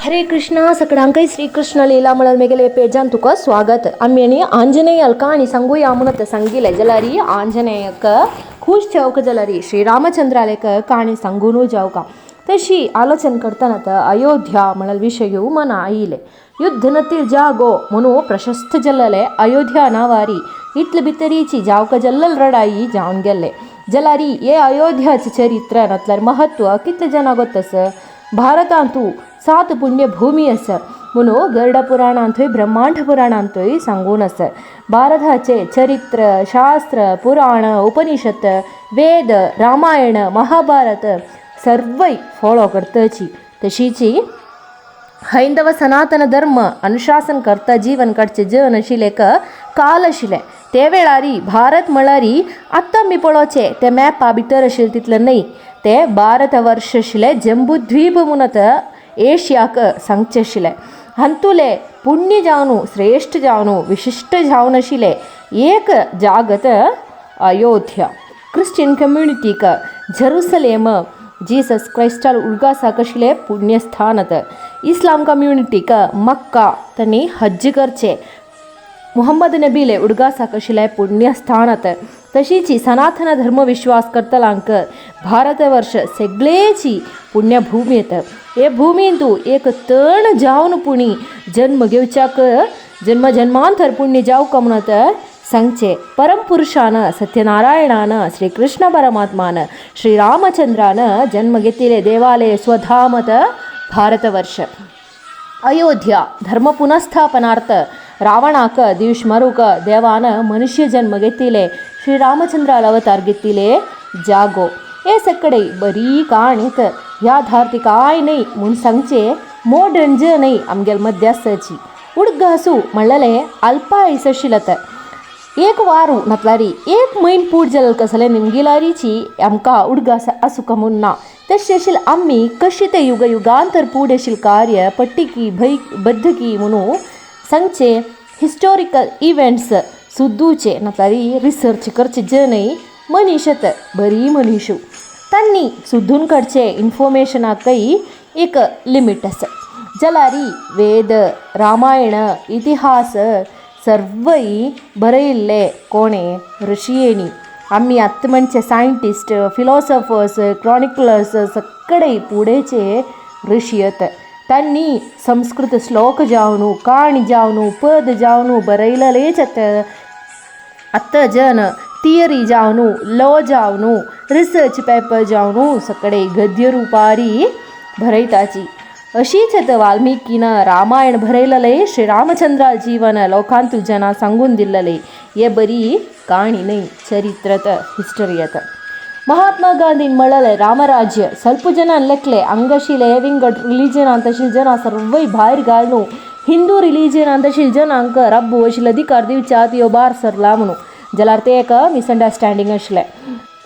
हरे कृष्णा सकडांकय श्रीकृष्ण लीला म्हणल मेगेले पेजान तुका स्वागत. आमी आनी आंजनेयाल काणी सांगूया म्हणत सांगिले जलारी आंजनेयक खुश जावक जलारी श्रीरामचंद्रालेक काणी सांगून जावका. तशी आलोचन करतना तर अयोध्या म्हणल विशय मन आयिले. युद्ध नतील जागो म्हणून प्रशस्त जल्लले अयोध्या नावारी इतले भितरीची जावक जल्लल रडाई जावन गेल्ले. जलारी हे अयोध्याचे चरित्र नतल्यार महत्व कितले जनां गोत्तस. भारतांतू 7 पुण्यभूमी आसा म्हणून गरुड पुराणांतूय ब्रह्मांड पुराणांतूय सांगून आसा. भारताचे चरित्र शास्त्र पुराण उपनिषद वेद रामायण महाभारत सर्वय फॉलो करताची. तशीची हैंदव सनातन धर्म अनुशासन करता जीवन काडचे जन आशिल्ले काल आशिल्ले. ते वेळारी भारत म्हळ्यारी आतां आमी पळोवचें ते मॅपा भितर आशिल्लें तितलें न्हय, ते भारतवर्ष आशिल्लें जंबूद्वीप म्हणत एशियाक सांगचें आशिल्लें. हातूंतलें पुण्य जावन श्रेश्ठ जावन विशिश्ट जावन आशिल्लें एक जागत अयोध्या. क्रिश्चियन कम्युनिटीक जेरुसलेम जीसस क्रायस्टाल उडगासाक आशिल्लें पुण्यस्थान. इस्लाम कम्युनिटीक मक्का तांणी हज्ज करचें मुहम्मद नबीले उडगासाक आशिल्लें पुण्यस्थान. तशीच सनातन धर्म विश्वास करतलांक भारतवर्ष सगळेची पुण्यभूमी येता. हे भूमींतू एक तण जावन पुणी जन्म घेवच्याक जन्म जन्मांतर पुण्य जावक म्हणत सांगचे परमपुरुषान सत्यनारायणान श्रीकृष्ण परमात्मान श्रीरामचंद्रान जन्म घेतिले देवालय स्वधामत भारतवर्ष. अयोध्या धर्म पुनस्थापनार्थ रावणाक दिवश मरुक देवान मनुष्य जन्म घेतिले श्रीरामचंद्राल अवतार घेतिले जागो. हे सकडे बरी काणीत ह्या धार्ती कांय न्हय म्हूण सांगचे मॉडर्न ज न्हय आमगेले मध्य आसाची. उडगासू म्हणलेले अल्पायस आशिल्लें. एक वारू नतलारी एक म्हयन पूड जालें कसलें निमगिलारीची आमकां उडगास आसूंक म्हूण ना. तशें आशिल्लें आमी कशें तें युग युगांतर पूड आशिल्लें कार्य पट्टिकी भै बद्धकी म्हणून सांगचें हिस्टोरिकल इव्हेंट्स सुद्दूचे नतलारी रिसर्च करचे जे न्हय मनीश येता बरी मनीशू तांणी सुद्दून काडचे इन्फॉर्मेशनाकय एक लिमीट आसा. जलारी वेद रामायण इतिहास सर्वय बरयल्ले कोणे ऋषियेनी. आमी आतां म्हणचे सायंटिस्ट फिलॉसॉफर्स क्रॉनिकलर्स सगळे पुडेचे ऋषी येता. तांणी संस्कृत श्लोक जावन काणी जावन पद जावन बरयलेलेच आतां. आतां जन थियरी जावन लॉ जावन रिसर्च पेपर जावन सगळे गद्य रुपारी बरयताची. अशीच आतां वाल्मिकीन रामायण बरयलेलें श्रीरामचंद्रा जीवन लोकांतू जनां सांगून दिल्लेलें. हे बरी काणी न्हय चरित्र हिस्टरी आतां. महात्मा गांधीन म्हणलें रामराज्य ಸ್ವಲ್ಪ ಜನ ಲೆಕ್ಕಲೆ ಅಂಗಶಿಲೆ ವಿಂಗಡ್ ರಿಲಿಜನ್ ಅಂತ ಜನ ಸರ್ವೈ भायर घालून हिंदू रिलिजन ಅಂತ जनांक रब्बू अशिल्ले अधिकार दिवच्या त्यो भार सरला म्हणून जाल्यार तें एक मिसअंडरस्टँडींग आशिल्लें.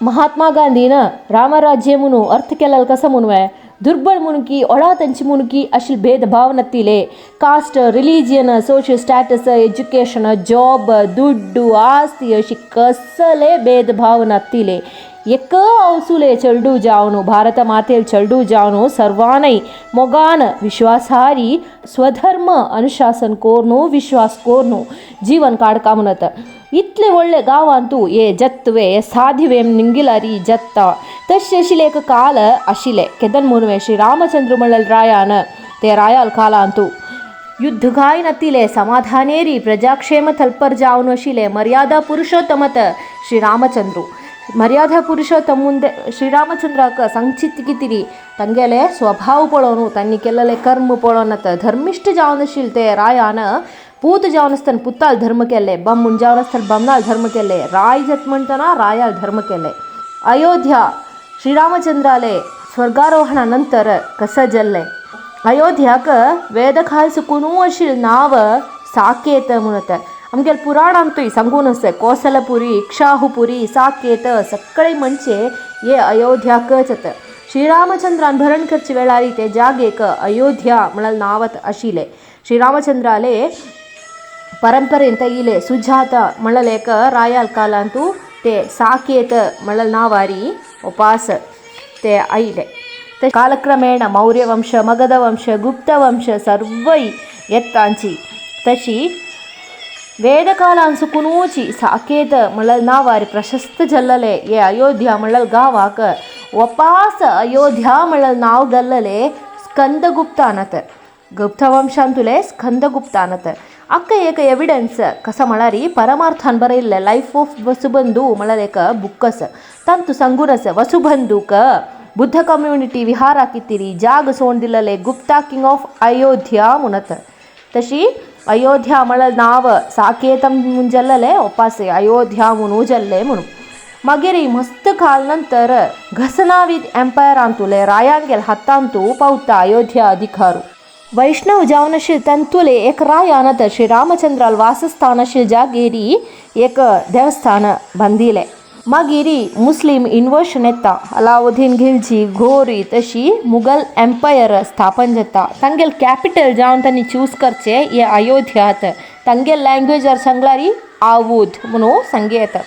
महात्मा गांधीन रामराज्य म्हणून अर्थ केलेलो कसो म्हणूं दुर्बळ मुनकी ओडा तांची मुनकी आशिल्ले भेदभाव नतिले caste religion social status education job दुड्डू आस्ती अशी कसले भेदभाव नतिले. एक ಅವಸುಲೆ ಚಲ್ಡು ಜಾವನು ಭಾರತ ಮಾತೆಯಲ್ಲಿ ಚಲ್ಡು ಜಾವನು ಸರ್ವಾನೈ ಮೊಗಾನ ವಿಶ್ವಾಸಾರಿ ಸ್ವಧರ್ಮ ಅನುಶಾಸನ್ ಕೋರ್ನು ವಿಶ್ವಾಸ ಕೋರ್ನು ಜೀವನ್ ಕಾಡ್ಕ म्हणत. इतले व्हडले गांवांतू हे जत्वे हे साधिवे निंगिलारी जत्ता तशें आशिल्लें एक काल आशिल्लें. केदन म्हणूं श्रीरामचंद्र म्हणलें रायान ते रायाल कालांतू युद्ध काय नतिले समाधानेरी प्रजाक्षेम तल्पर जावन आशिल्लें मर्यादा पुरुषोत्तमत श्रीरामचंद्रू. मर्यादा पुरुषोत्तम ಮುಂದೆ ಶ್ರೀರಾಮಚಂದ್ರಾಕ ಸಂಚಿತ್ ಕಿತಿರಿ ತಂಗೆಲೆ ಸ್ವಭಾವ ಪಳೋನು ತನ್ನಿ ಕೆಲ್ಲಲೆ ಕರ್ಮ ಪಳೋನತ ಧರ್ಮಿಷ್ಠ ಜಾವನಶೀಲತೆ ರಾಯಾನ ಪೂತ ಜಾವನಸ್ತನ್ ಪುತ್ತಾಲ್ ಧರ್ಮಕ್ಕೆಲ್ಲೆ ಬಮ್ಮುನ್ ಜಾವನಸ್ತನ್ ಬಮ್ನಾಲ್ ಧರ್ಮಕ್ಕೆಲ್ಲೆ ರಾಯ್ ಜತ್ಮಂಟನ ರಾಯಾಲ್ ಧರ್ಮಕ್ಕೆಲ್ಲೆ. ಅಯೋಧ್ಯ ಶ್ರೀರಾಮಚಂದ್ರಾಲೆ ಸ್ವರ್ಗಾರೋಹಣ ನಂತರ ಕಸಜಲ್ಲೆ ಅಯೋಧ್ಯಾಕ ವೇದ खाल सुकून अशी नाव साकेत म्हणत. आमगेले पुराणांतूय सांगून आसा कोसलपुरी इक्षाहुपुरी साकेत सगळे म्हणचे हे अयोध्याकच येता. श्रीरामचंद्रान भरण करचे वेळारी ते जागेक अयोध्या म्हळ्यार नांवात आशिल्लें. श्रीरामचंद्राले परंपरेन इले सुजात म्हणलें एक रायाल कालांतू ते साकेत म्हणलें नांवारी उपास ते आयले. कालक्रमेण मौर्य वंश, मगध वंश, गुप्त वंश सर्वय येतांची. तशी वेदकालांसुकुनूची साकेत म्हणल्यार नांवार प्रशस्त जल्लले हे अयोध्या म्हणल्यार गांवाक वपास अयोध्या म्हणल्यार नांव गल्लले स्कंदगुप्तानत, गुप्तवंशांतुले स्कंदगुप्तानत. अक्क एक एविडन्स कस म्हळ्यार परमार्थान बरयल्ले लायफ ऑफ वसुबंधू म्हळ्यार एक बूक आसा, तांतू सांगून आसा वसुबंधूक बुद्ध कम्युनिटी विहारा कितिरी जाग सोण दिल्लले गुप्ता किंग ऑफ अयोध्या म्हणत. तशी अयोध्या म्हळ्यार नांव साकेतम जल्लले ಒಪ್ಪಾಸೆ अयोध्या म्हणू जल्ले म्हणून. मागीर मस्त काल नंतर घसनावीद एंपायर अंतुले रायांगेल हातांतू पावता अयोध्या अधिकारू. वैष्णव जावन तंतुले एक रायानत श्री रामचंद्राल वासस्थान अशील जागेरी एक देवस्थान बांदिले. मागीर मुस्लिम इन्वर्शन येता, अलाउद्दीन खिलजी, घोरी, तशी मुगल एम्पायर स्थापन जाता. तांगेल कॅपिटल जावन तांणी चूज करचे हे अयोध्यात. तांगेल लँग्वेजार सांगल्यार आवूद म्हणून सांग येता.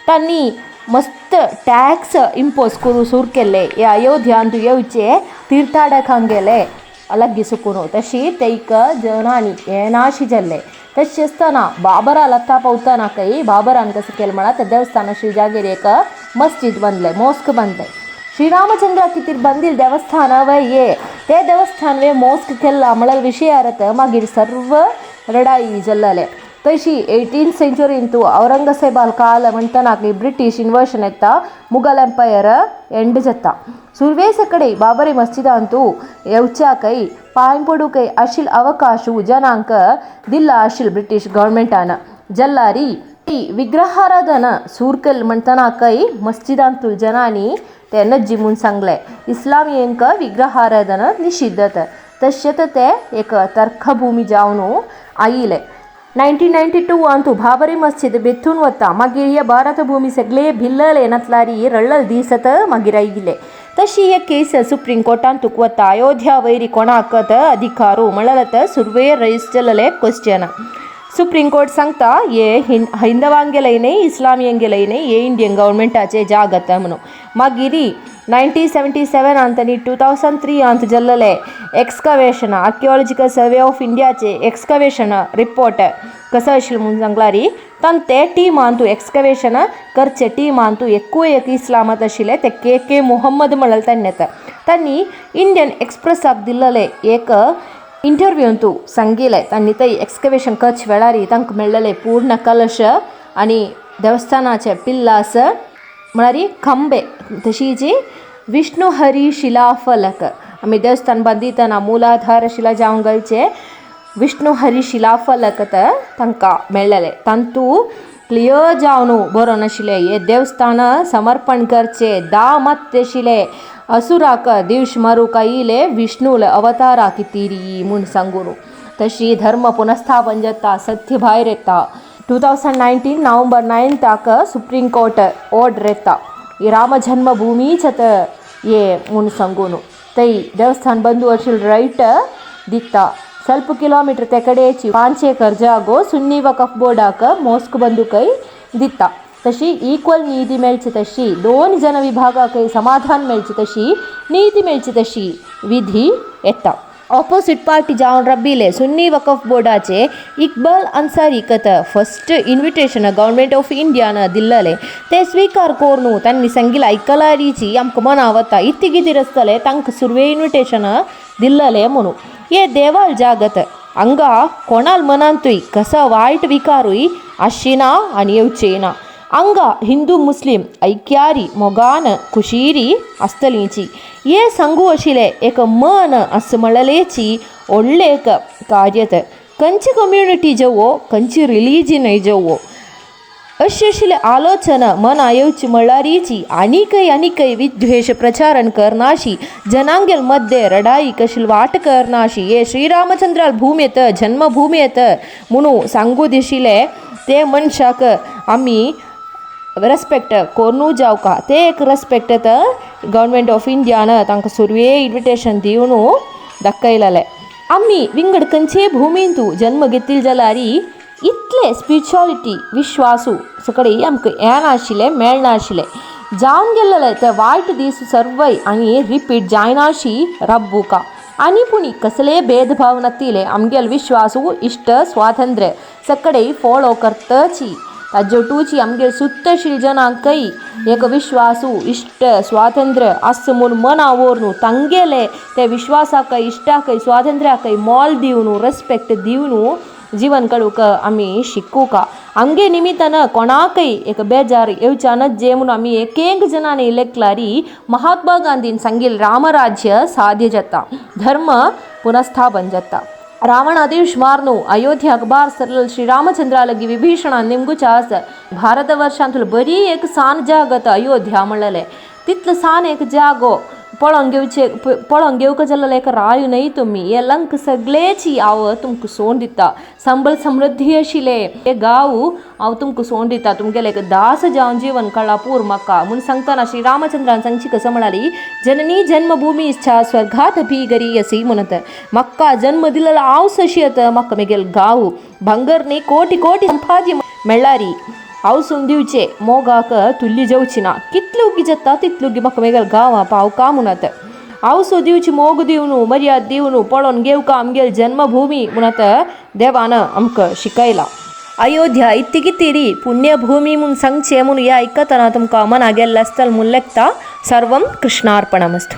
तांणी मस्त टॅक्स इंपोज करूं सुरू केले हे अयोध्यांत येवचे तीर्थाडकांगेले अलग्गी सुकून. तशी तैक जनानी येनाशी जाल्ले. तशें आसतना बाबरा लत्ता पावतना काही बाबरान कसं केलें म्हळ्यार त्या देवस्थान अशी जागेर एक मस्जिद बांदले, मोस्क बांदले. श्रीरामचंद्र कितीर बांदिल देवस्थान वय ये ते देवस्थान वे मोस्क केल्ला म्हळ्यार विशय आरत मागीर सर्व रडाई जल्लले. तशी 18th सेंचुरींतू औरंगजेबाल काल म्हणटना ब्रिटीश इन्वर्शन येता, मुगल एंपायर एंड जाता. सुर्वेस कಡೆ बाबरी मस्जिदांतू येवच्याकय पांय पडूकय अशील अवकाशू जनांक दिल्ला अशील ब्रिटीश गव्हर्मेंटान. जल्लारी विग्रहाराधन सूरकल म्हणटना कय मस्जिदांतू जनांनी ते नज्जी म्हूण सांगले इस्लामियंक विग्रहाराधन निषिद्धत. तशेंच ते एक तर्कभूमी जावन आयिले. 1992 अंतू बाबरी मस्जिद बेथून वता. मागीर हे भारत भूमी सगळे भिल्लले नतलारी रळ्ळल दिसत मागीर आयिल्ले. तशी एक केस सुप्रीम कोर्टान तुक वता. अयोध्या वैरी कोणाक अधिकारू म्हणल्यार सुर्वे रैस जाल्ले क्वेश्चन. सुप्रीम कोर्ट सांगता हे हिंदवांगेलय न्हय, इस्लामियंगेलय न्हय, हे इंडियन गव्हर्मेंटाचे जागत म्हणून. मागीर 1977 आंत आनी 2003 आंत जाल्लले एक्सकवेशन, आर्किओलॉजिकल सर्वे ऑफ इंडियाचे एक्सकवेशन रिपोर्ट कसो आशिल्लो म्हूण सांगलारी तांत ते टिमांतू एक्सकवेशन करचे टिमांतू एकूय एक इस्लामांत आशिल्ले ते के के मुहम्मद म्हणलें तांणी. तांणी इंडियन एक्सप्रेसाक दिल्लले एक इंटरव्यूंतू सांगिल्लें तांणी थंय एक्सकवेशन करचे वेळार तांकां मेळ्ळेले पूर्ण कलश आनी देवस्थानाचे पिल्लास म्हळ्यार खंबे, तशीच विष्णु हरी शिलाफलक आमी देवस्थान बांदितना मुलाधार शिला जावं घालचे विष्णु हरी शिलाफलक तांकां मेळ्ळेले. तांतू क्लियर जावन बरोवन आशिल्लें हें देवस्थान समर्पण करचें दा मत्य आशिल्लें असुराक दिवश मारूंक आयिल्ले विष्णूल अवतारा कितीरी म्हूण सांगून. तशी धर्म पुनस्थापन जाता, सत्य भायर येता. 2019 नोव्हेंबर 9 सुप्रीम कोर्ट ऑर्डर येता ही राम जन्मभूमीच ये म्हूण सांगून थंय देवस्थान बंदू आशिल्ले रायट दिता. ಸ್ವಲ್ಪ ಕಿಲೋಮೀಟರ್ तेकडेची 5 एकर जागो सुन्नी वकफ बोर्डाक मोस्क बंदूकय दिता. तशी इक्वल नीती मेळची, तशी दोन जन विभागाकय समाधान मेळची, तशी नीती मेळची, तशी विधी येता. ऑपोजिट पार्टी जावन रब्बिले सुन्नी वकफ बोर्डाचे इक्बाल अन्सारी कत फस्ट इन्विटेशन गव्हर्मेंट ऑफ इंडियान दिल्लले ते स्वीकार करून तांणी सांगिल्लें आयकलारीची आमकां मना वता इतलें कितें आसतलें तांकां सुरवे इन्विटेशन दिल्लले म्हणून. हे देवाल जागत हांगा कोणाल मनांतूय कसा वायट विकारूय आशिना आनी येवचे ना. हांगा हिंदू मुस्लीम ऐक्यारी मोगान खुशीरी आसतलींची हे सांगू आशिल्लें एक मन आस म्हणलेची व्हडलें एक कार्य. खंयची कम्युनिटी जेवो, खंयची रिलीजनय जेवो, अशी आशिल्ले आलोचना मना येवची म्हणल्यारीची आनीकय आनीकय विद्वेश प्रचारण करनाशी, जनांगेल मध्ये रडाई कशी वाट करनाशी हे श्रीरामचंद्राल भूम येत जन्मभूमी येत म्हणून सांगू दिशिल्ले ते मनशाक आमी रेस्पेक्ट कोरून जावका. ते एक रेस्पेक्ट तर गव्हर्मेंट ऑफ इंडियान तांकां सुरवे इन्विटेशन दिवन दाखयलेलें. आमी विंगड खंयचेय भुमींतू जन्म घेतिल्ले जाल्यार इतले स्पिरिच्युअलिटी विश्वासू सगळे आमकां येनाशिल्लें, मेळनाशिल्लें. जावन गेल्लेले ते वायट दीस सर्वय आनी रिपीट जायनाशी रब्बुका आनी पुणी कसले भेदभाव नातिले आमगेल विश्वासू इश्ट स्वातंत्र्य सकडे फॉलो करतची ताज्योटूची आमगेल सुत्तशील जनांकय एक विश्वासू इश्ट स्वातंत्र्य आस म्हूण मना व्हरून तांगेले ते विश्वासाकय इश्टाकय स्वातंत्र्याकय मोल दिवन रेस्पेक्ट दिवन जीवन काडूंक आमी शिकूका. आमगे निमित्तान कोणाकय एक बेजार येवच्या नज्जे म्हणून आमी एक एक जणांनी लेखलारी महात्मा गांधीन सांगिल रामराज्य साध्य जाता, धर्म पुनस्थापन जाता. रावणादेश मारनु अयोध्याक बार सरल श्रीरामचंद्रा लगी विभीषणान निमगुचास भारत वर्षांतलो बरी एक सान जागत अयोध्या म्हणलेले तितलो सान एक जागो पळोवन घेवचे पळोवन घेवक जाल्यार एक राय न्हय तुमी हे लंक सगळेची हांव तुमकां सोण दिता. संबल समृद्धी आशिल्ले हे गांव हांव तुमकां सोण दिता, तुमगेले एक दास जावन जीवन काडला पूर म्हाका म्हूण सांगतना श्री रामचंद्रान सांगची कसं म्हणाली जननी जन्मभूमी इच्छा स्वर्गात अपी गरीयसी म्हणत म्हाका जन्म दिलेलो हांव सशी येता म्हाका मेगेल गांव भांगर न्ही कोटी कोटी संपादी मेळ्ळारी हांव सून दिवचे मोगाक तुल्ली जेवची ना कितली उगी जाता तितली उगी म्हाका मेगेल गांवां पावका म्हणत हांव सो दिवची मोग दिवन मर्याद दिवन पळोवन घेवका आमगेल जन्मभूमी म्हणत देवान आमकां शिकयला. अयोध्या इतली कितें पुण्यभूमी म्हूण सांगचें म्हूण हें आयकतना तुमकां मना गेल्लें आसतलें म्हूण लेखता. सर्वं कृष्णार्पणमस्तु.